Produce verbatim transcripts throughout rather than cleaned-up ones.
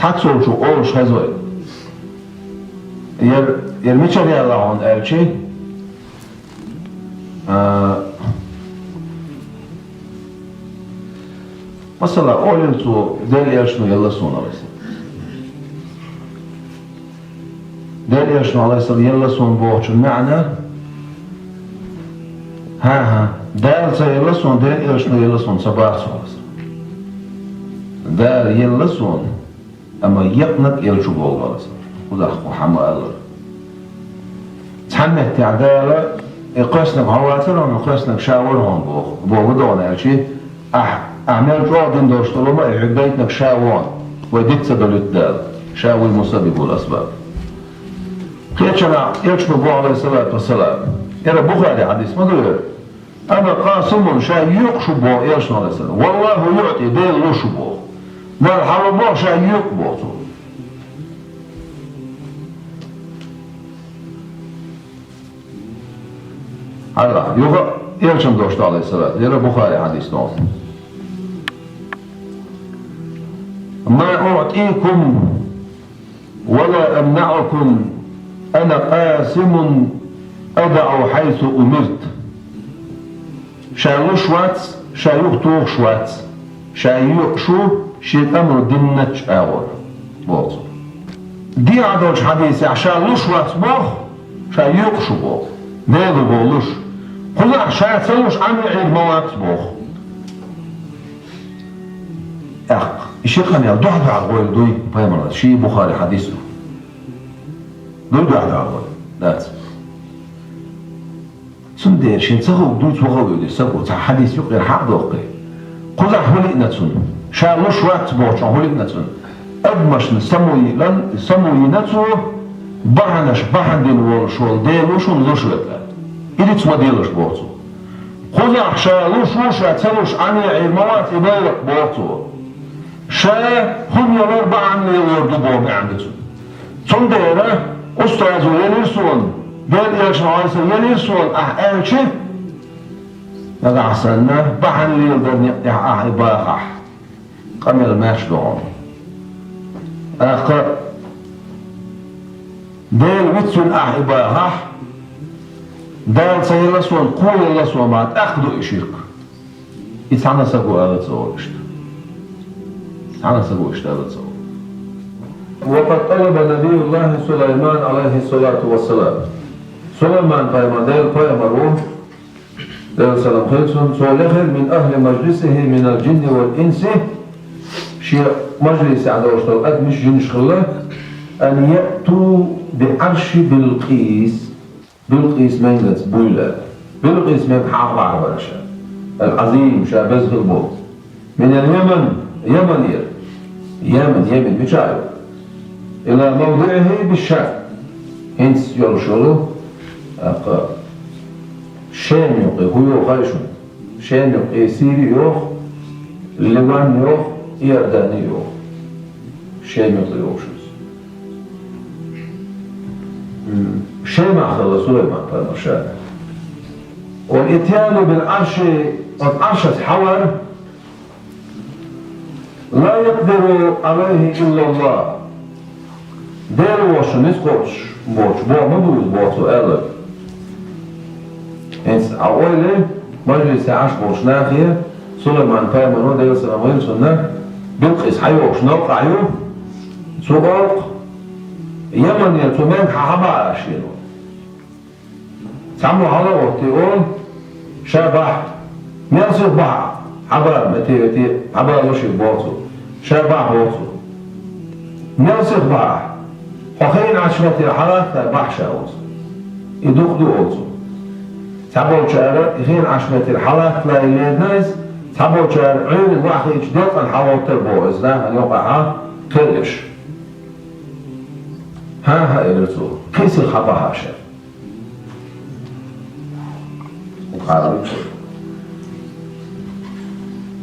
Ӏацолчо олуш хезой. Яр, яр мичара яьлла хьуна аьлчи? А, масала, олийла цо, Делан элчано елла суна, алейхиссалам. Делан элчано, алейхиссалам, елла суна бохучун маьӀна, хӀа-хӀа, Дала ца елла суна, Делан элчано елла суна ца боху цо, алейхиссалам. Дала елла суна, амма екънарг элча ву боху, алейхиссалам. Кхузахь кху хьан ма-аллара. Цхьана меттехь Дала, и кхоьссинарг хьо вацара хьуна, кхоьссинарг ша вара хьуна боху, боху ма ду хьуна аьлчи, ахь, ахь мел чӀогӀа дина долуш долу ма, и хьоьга дайтинарг ша ву хьуна, вай диц ца долуьйту Дала, ша вуй мусаббибул асбаб. Кхечанхьа элчано боху, алейхиссалату вассалам, яра Бухари хьадис ма ду яра: «Ана къасимун», ша юькъуш ву боху элчано, алейхиссалам. «Валлаху юъти», Дела луш ву боху. Дала хьалу боху, ша юькъу боху цо. Хьалха, юха элчано дош ду, алейхиссалату, яра Бухари хьадис ду. «Ма уътикум ва ла амнаъукум, ана къасимун, адаъу хьайсу умирт». Ша луш вац, ша юхатухуш вац, ша юькъуш ву шен тӀамро динначу агӀор, боху цо. ДегӀан долчу хьадисехь ша луш вац боху, ша юькъуш ву боху. Дела ву боху луш. Кхузахь ша ца луш Ӏамийна Ӏийр ма вац боху. ТӀаккха и ши къамел дуьхьа-дуьхьа гӀойла дуй пайхамаран, ши Бухари хьадис ду. Дуй дуьхьа-дуьхьа гӀойла? Дац. Цундела шен ца хуург дуьйцу ваха а вуьйдуш саго цхьа хьадис юкъера хьакъ доккхий. Кхузахь хӀун лиъна цунна? Ша луш вац бохучохь хӀун лиъна цунна? Адамашна самуйилан, самуйина цо, бахьанаш бахьана дина волуш волу Дела ву шуна луш верг. Илица ма делаш боху цо. Кхузахь ша луш ву, ша ца луш Ӏамийна Ӏийр ма вац и байракх боху цо. Ша хӀума ялар бахьана лелор ду боху маьӀна ду цуьнан. Цундела устазо елира суна, Делан элчано, алейхиссалам, елира суна ахь аьлчи, нагахь санна бахьана леладаран некъ тӀехь ахь и бахахь, къамел маьрша ду хьуна. ТӀаккха Дела вицвина ахь и бахахь, Дала ца елла суна, кхо елла суна ма, тӀаккха ду и ширк. И цхьана саго ала ца олу иштта. Цхьана саго иштта ала ца олу. وقد طلب نبي الله سليمان عليه الصلاة والسلام. Сулайман пайхамар, Делан пайхамар ву, Делан салам хуьлда цунна, цо лехира من أهل مجلسه من الجن والإنس, шен мажлисехь долуш долу адамаш, жинаш хилла, أن يأتوا بعرش بلقيس. Билкъис мегаца буйла. Билкъис мега хьахабахьа бара ша. Ал-Азим, ша беза хила боху. Минал Яман, Яманера. Яман, Яман, мича ю? Ила мавдиъихи бишшам. ХӀинца йолуш йолу, аккха, Шем юкъе, хӀун йоху хаьий шуна? Шем юкъе Сири йоху, Ливан йоху, Иордани йоху. Шем юкъе йохуш иза. М, Шемахь хилла Сулайман пайхамар ша. Вал итьяну бил Ӏарши, оцу Ӏаршаца хьавар, ла якъдиру Ӏалайхи иллаллах. Дела воцуш ницкъ кхочуш боцуш, боху ма бу иза, боху цо аьлла. ХӀинца хьан ойла, мажлисе Ӏаш болчу нахе, Сулайман пайхамаро, Делан салам хуьлда цунна, Билкъис хьан йохуш новкъахь ю, цу оькъа, Яманера цу мега хьан хьан баьхьа шена. Цхьаммо хьала а гӀоттий олу, ша бахьа. Мел сиха бахьа, хьан бала, метте, метте, хьан бала луш ю боху цо. Ша бахьа боху цо. Мел сиха бахьа. Хьо хенан Ӏаш метте хьалатта бахьа ша оцу. И дукха ду оцу. Цхьаболчара и хенан Ӏаш метте хьалатта лайна лерина иза, цхьаболчара Ӏуьйранна вахийчу делкъана хьалгӀоттар боху иза, нахана йокъахьа кхел еш. ХӀан-хӀа, элира цо, кхин сиха хьан бахьа ша.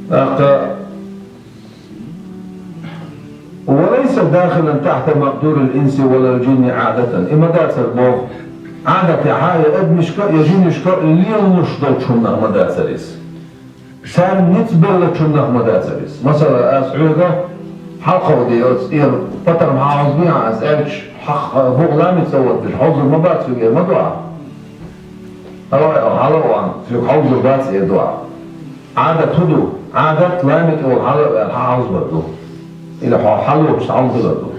ТӀаккха, وليس داخلا تحت مقدور الإنس ولا الجن عادة. И ма дацара боху, Ӏадатехьа я адамашка, я жинашка лелалуш долчу хӀуманах ма дацара иза. Царна ницкъ беллачуннах ма дацара иза. Масала, ас хьоьга Хьалха де оцу тӀера патарма хьаьвзабехьа ас аьлча, хьах-, букъ ламица а воттуш, хьовзур ма бац соьга эр ма ду ахь. Ава, хьала а ван, соьга хьовзур бац эр ду ахь. Ӏадат хӀун ду? Ӏадат ламица волу хьала а ваьлла хьан хьовзабар ду. Или хьо хьалочу хьовзабар ду.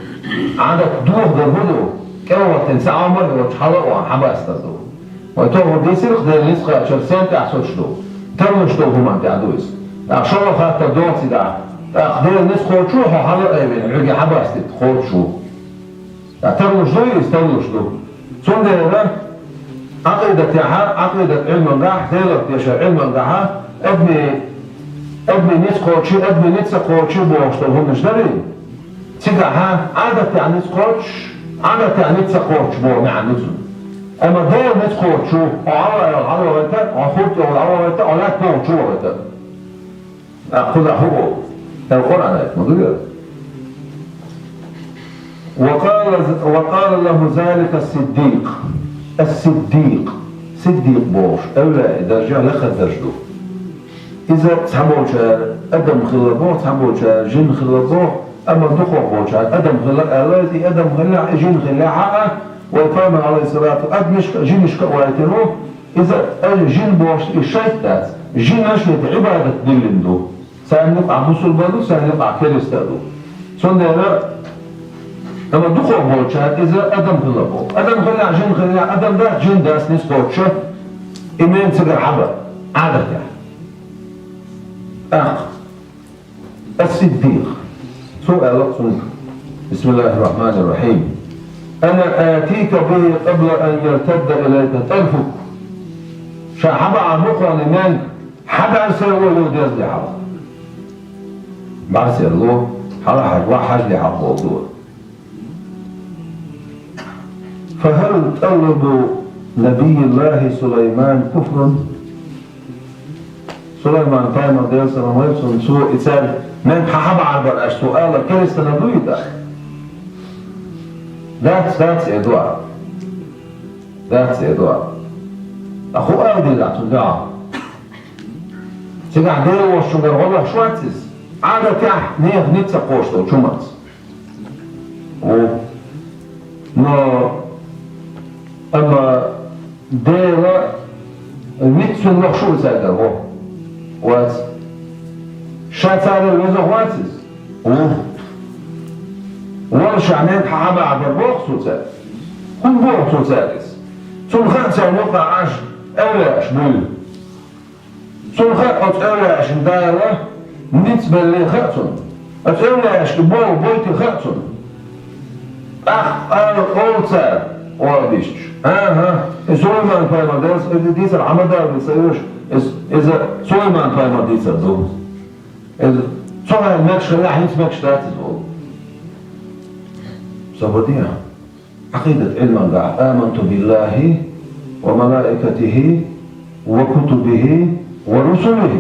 Ӏадат дохадар хӀун ду? КӀел ваттина ца Ӏамор а йоцуш хьала а ван хьан бастар ду. Вай тохар дийцира-кх Делан ницкъ кхаьчар сен тӀехь соцуш ду? Тарлуш долу хӀуманна тӀехь ду иза. ТӀаккха шолгӀа хаттар доцу и дахь. ТӀаккха Делан ницкъ кхочуш ву хьо хьала а айвина, хьоьга хьан бастийта кхочуш ву. ТӀаккха тарлуш ду иза, тарлуш ду. Цундела Ӏакъидатехьа, Ӏакъидат Ӏилмангахь, Делах дешар Ӏилмангахьа, адамийн, адамийн ницкъ кхочий, адамийн ницкъ ца кхочий бохуш долу хӀуманаш дарий? Цигахьа Ӏадатехь ницкъ кхочуш, Ӏадатехь ницкъ ца кхочуш боху маьӀна ду цуьнан. Амма Делан ницкъ кхочуш ву, хьо хьала а ваьлла хьала вахийта, хьо хурт тӀехула хьала вахийта, хьо лаьтта бохучу вахийта. ТӀаккха кхузахь хӀун боху? Эл Къуръан аьлла ма ду яра? وقال، وقال له ذلك الصديق. Ас-Сиддикъ. Сиддикъ бохуш, эвлаяъ даржехь лакхара дарж ду. Иза цхьаболчара адам хилла боху, цхьаболчара жин хилла боху, амма дукхахболчара адам хилла аьлла, и адам хиллехь, и жин хиллехь а, вай пайхамар, алейхиссалату, адамашка а, жинашка а вайтина ву, иза, э, жин бохуш и шайтӀа дац. Жинаш и Ӏибадат диллина ду. Царна юкъахь бусулба ду, царна юкъахь кериста ду. Цундела, амма дукхахболчара иза адам хилла боху. Адам хиллехь, жин хиллехь, адам дац, жин дац ницкъ кхочуш, и мел цигара хьаба, Ӏадатехь. ТӀаккха Ас-Сиддикъ. Цо аьлла цуьнга: بسم الله الرحمن الرحيم. أنا آتيك به قبل أن يرتد إليك طرفك. Ша хьабаьхьа бу хьуна и маьнга, хьан бӀаьрса ло деза де хьалха. БӀаьрса ло, хьала хьажа, вахь хьажа де хьалха боху. فهل طلب نبي الله سليمان كفر؟ Сулайман пайхамар, Делан салам хуьлда цунна, цо и цаьрга маьнга хьан хьабаьхьар бара аьлча, цо алар керистанал ду и тӀаккха? Дац, дац эр ду ахь. Дац эр ду ахь. Ткъа хӀун ала деза ахь цунна дуьхьал? Цигахь Дела волчуьнгара гӀо лохуш вац иза? Ӏадатехь нехан ницкъ ца кхочуш долчу хӀуманца. Ву. Но, амма Дела вицвина лохуш ву цаьргара гӀо? Вац. Ша царел веза вац иза? Ву. Вала ша маьнга хьан хьабаьхьар бара боху цо цаьрга? ХӀунда боху цо цаьрга иза? Цунна хаьа царна юкъахь Ӏаш эвлаяаш буйла. Цунна хаьа оцу эвлаяашна Дала ницкъ белле хаьа цунна. Оцу эвлаяашка боху бойтий хаьа цунна. ТӀаккха ала олу цара, оха бисташ: «ХӀан-хӀа, и Сулайман-пайхамар, Делан салам хуьлда цунна, хьан ма-дарра ца оьшу, иза, иза Сулайман-пайхамар дийцар ду. Иза цу хенахь мегаш хиллехь, хӀинца мегаш дац иза», – олу. Со бан дехьа. Ӏакъидат Ӏилмангахь: آمنت بالله وملائكته وكتبه ورسله.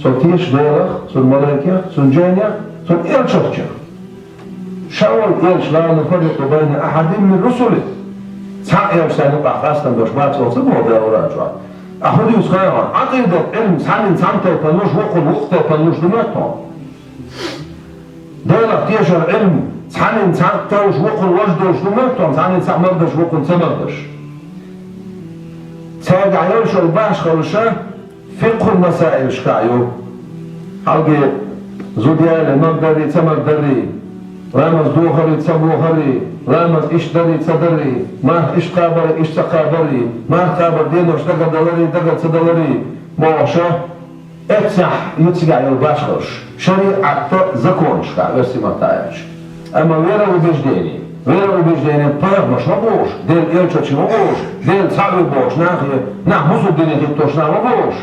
Со теша Делах, Цуьнан малайкех, Цуьнан жайнех, Цуьнан элчанех. Ша волу элча: لا نفرق بين أحد من رسله. Цхьа а элча царна юкъахь къастам беш бац оха ца боху Дала Къуръан чохь. Ахьа хӀун дуьйцу хаьий хьуна? Ӏакъидат Ӏилма цхьанна цхьана тайпана луш, вукхунна вукху тайпана луш ду моьтту хьуна? Делах тешар Ӏилма цхьанна цхьаъ товш, вукхунна важа долуш ду моьтту хьуна, цхьанна цхьаъ мардаш, вукхунна ца мардаш. Цаьргахь йолуш йолу башхаллаш фикъхӀун масаилашкахь ю. Хьалхе зуда яьлла магадаррий, ца магадаррий, ламаз дохаррий, ца бохаррий, ламаз иштта даррий, ца даррий, марха иштта кхабаррий, иштта ца кхабаррий, марха кхабар денош дагардаларрий, дагар ца даларрий бохуш, Эццехь ю цигахь йолу башхаллаш шариӀатта, законашкахь, оьрсийн маттахь аьлча. Амма вероубеждение, вероубеждение пайхамарш ма бохуш, Делан элчанаш ма бохуш, Дела цхьаъ ву бохуш, нахе, нах бусулба дине хӀиттош нах ма бохуш.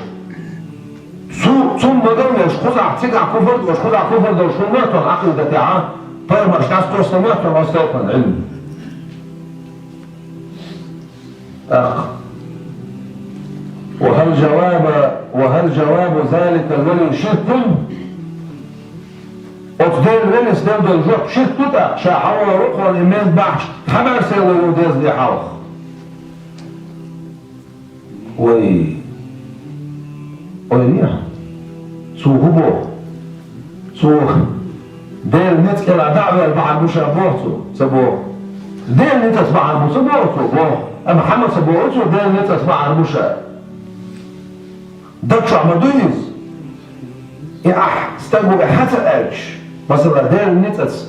Цу, цунна ма-дарра веш, кхузахь цигахь куфр долуш, кхузахь куфр долуш хӀума моьтту хьуна Ӏакъидатехь, пайхамарш дӀасакхоьссина моьтту хьуна оцу тайпана Ӏилма. ТӀаккха. وهل جواب، وهل جواب ذلك الولي شرك؟ Оцу Делан велис дала долу жоп ширк ду тӀаккха, ша хьан вара ву хьуна и мел бахьаш, хьан бӀаьрса ло деза де хьалха? Вай, ойла е. Цо хӀун боху? Цо Делан ницкъ кӀела дӀа а ваьлла бахьар бу ша, боху цо, ца боху. Делан ницкъаца бахьар бу ца боху цо, боху. Амма хьан ма ца боху цо, Делан ницкъаца бахьар бу ша. Даг чохь ма ду иза. И ахь стаг ву и хьан ца аьлча, масала, Делан ницкъаца,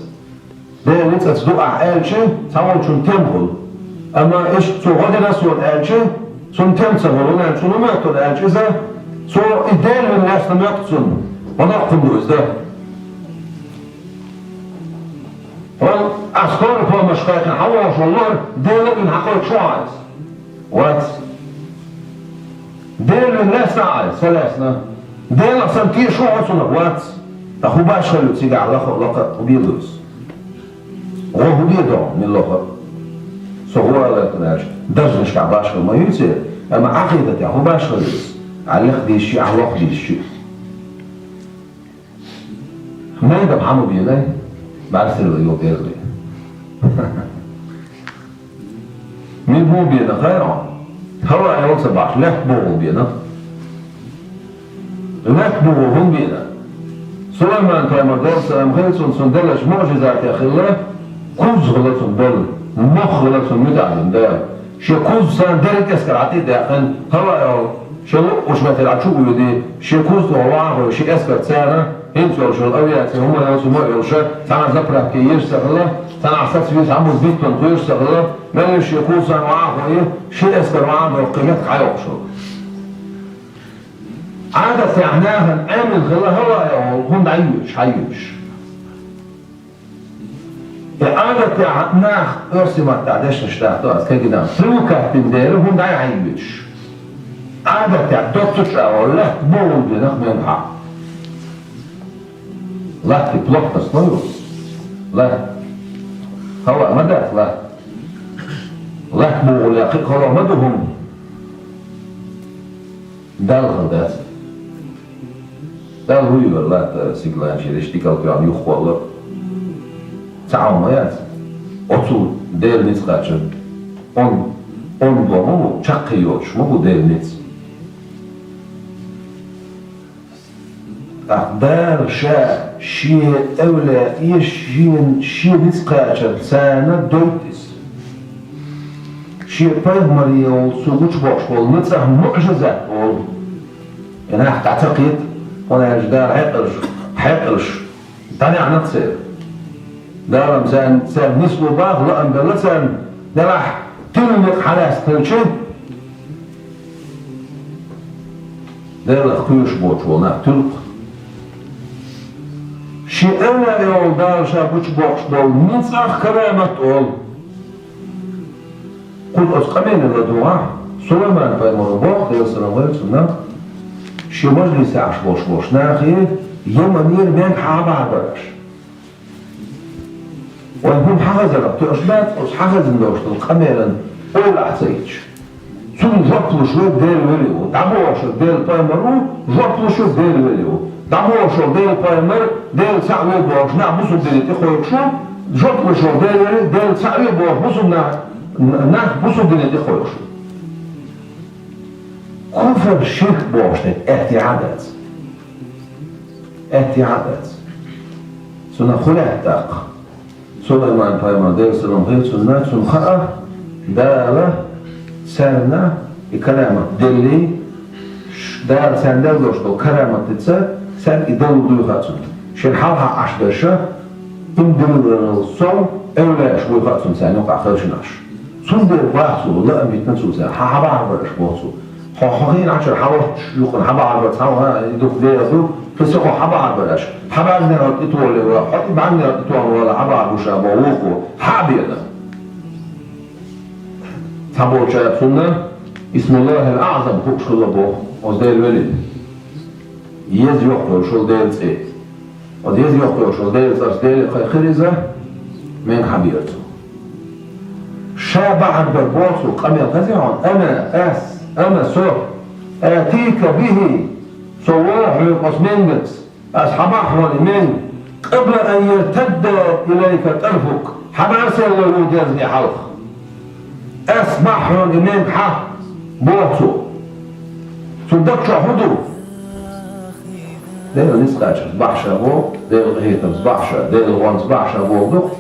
Делан ницкъаца ду ахь аьлча, цхьаволчунна тем хуьлу. Амма иштта цо гӀо дина суна аьлча, цунна тем ца хуьлу, хӀунда аьлча цунна моьтту аьлча иза, цо и Дела вина лаьцна моьтту цунна. Ма доккхун ду иза дан. Хьо, ахь скорая помощь кхайкхина хьан вогӀуш волу лор, Дела вина хьан кхойкхуш ву хьо иза? Вац. Дела вина лаьцна ахь иза, ца лаьцна? Делах санна теша ву хьо цунах? Вац. Ткъа хӀун башхалла ю цигахь лакха а, лакха а хӀун бен ду иза? ГӀо хӀун бен ду, мила лоху? Со хӀун ала лаьттина аьлча, даржанашкахь башхалла ма ю церан, амма Ӏакъидатехь хӀун башхалла ю иза? Ахь лекха дийшчи, ахь лоху дийшчи. Майда хьан ма бенай, бӀаьрсила йолу деза бен. Мила бу бена хайра? ХӀаваъ йолу ца бахьаш, лаьтта богӀул бена. Лаьтта богӀул хӀун бена? Сулайман-пайхамар, Делан салам хила цунна, цунна деллачу муъжизатех хилла, куз хилла цунна белла, мох хилла цунна муьтӀахь дина Дала. Шен куз царна дерриг эскар Ӏа тӀе а даьккхина, хӀаваъ йолу, шен луъуш метр Ӏа чу а воьдий, шен куз тӀехула вахана гӀой, шен эскар царна, хӀинца йолуш йолу авиаци, хӀума йолуш, хӀума йолуш, цхьана заправке езаш ца хилла, цхьана сацвийса хьан бу биттон кхоьруш ца хилла, меллаша шен куз царна вахана гӀой, шен эскар вахана доккхий меттиг Ӏа йоккхуш хилла. Ӏадатехь нахана Ӏемина хилла хӀаваъ йолу хӀума дӀайоьдуш, хьайоьдуш. И Ӏадатехь нах оьрсийн маттахь дешнаш дахьа ду ас кегина. Привыкать дина дела хӀума дӀай хьайоьдуш. Ӏадатехь доццу чӀагӀо лаьтта богӀул бенах муьнгахьа. Латта плотность ма ю. Латта. ХӀаваъ ма дац латта. Латта богӀул яххи а хало ма ду хӀума. Далла хала дац. Далла хӀун йора латта сигаланчийра, иштта дикал тоьхна юххе а? Цхьа хӀума ма яц. Оцу Делан ницкъ кхачар. Он, он бо ма бу, чаккхе йоцуш ма бу Делан ницкъ. ТӀаккха Дала Ша Шен эвлаяэш Шена Шен ницкъ кхачар царна дойту Иза. Шен пайхамаре волу цо гучубоккхуш болу ницкъах муъжизат олу. И нах дӀа ца кхета, хӀунда аьлча Дала хьекъалш, хьекъалш дӀадаьхьна церан. Дала царна, царна нисло баха, лаам белла царна, делахь тилмик хьалаьцна хилча, Делах кхоьруш боцуш болу нах туьлу-кх. Шен эвлаяэш Дала Ша гучубоккхуш болу ницкъах карамат олу. Кхуза оцу къамеле ладугӀахь, Сулайман-пайхамаро боху, Делан салам хуьлда цунна, шен мажлисехь Ӏаш болуш болчу нахе Йеманера мега хьан бахьар бара аша. Вайн хӀума хьан хазарах тоьуш бац, оцу хьан хазна долуш долу къамелан ойла ахь ца йиташ. Цунна жоп луш верг Делан вели ву, дӀабохуш верг Делан пайхамар ву, жоп луш верг Делан вели ву. ДӀабохуш верг Делан пайхамар, Дела цхьаъ ву бохуш, нах бусурдине тӀе кхойкхуш ву, жоп луш верг Делан вели, Дела цхьаъ ву бохуш, бусурнах, нах бусурдине тӀе кхойкхуш ву. Куфр, ширк бохуш дерг аьттехьа а дац. Аьттехьа а дац. Цунах хӀун лаьтта тӀаккха? Сулайман-пайхамар, Делан салам хуьлда цунна, цунна хаьа, Дала царна и карамат деллий, ш-, Дала царна делла долуш долу караматца цаьрга и далур дуй хаьа цунна. Шен хьалха Ӏаш берш, иман диллинарал сов эвлаяаш вуй хаьа цунна царна юкъахь хелшинарш. Цундела боху цо, лаам битина цо царна, хьан хьан бахьар бара аша, боху цо. Хьо, хьо хиъначуьра хьан волчу юкъана хьан бахьар бара, цхьа а, и дукха дера ду, кхин ца хьо хьан бахьар бара аша. Хьан бӀаьрганера тӀетоьхна вала, хьо и бӀаьрганера тӀетоьхна вала хьан бахьар бу ша, боху вукхо, хьан а бена. Цхьаболчара цунна Исмуллахил АӀзам хууш хилла боху, оцу Делан велин. Еза йоккха йолуш йолу Делан цӀе. Оцу еза йоккха йолуш йолу Делан цӀарца Деле кхайкхира иза, мега хьан бера цо. Ша бахьар бар боху цо, къамел хезий хьуна? Ана, ас, ана, со, атика бихи, со воху хьоьга оцу менгаца, ас хьан бахьа хьуна и менга, къабла ан яртадда илайка тарфук, хьан бӀаьрса лой ву дезне хьалха. Ас бахьа хьуна и менга хьан, боху цо. Цуьнан даг чохь хӀун ду? Дела низ кхаьчар бахьаш боху, Делан къинхетамца бахьаш, Делан гӀоьнца бахьаш боху ду-кх.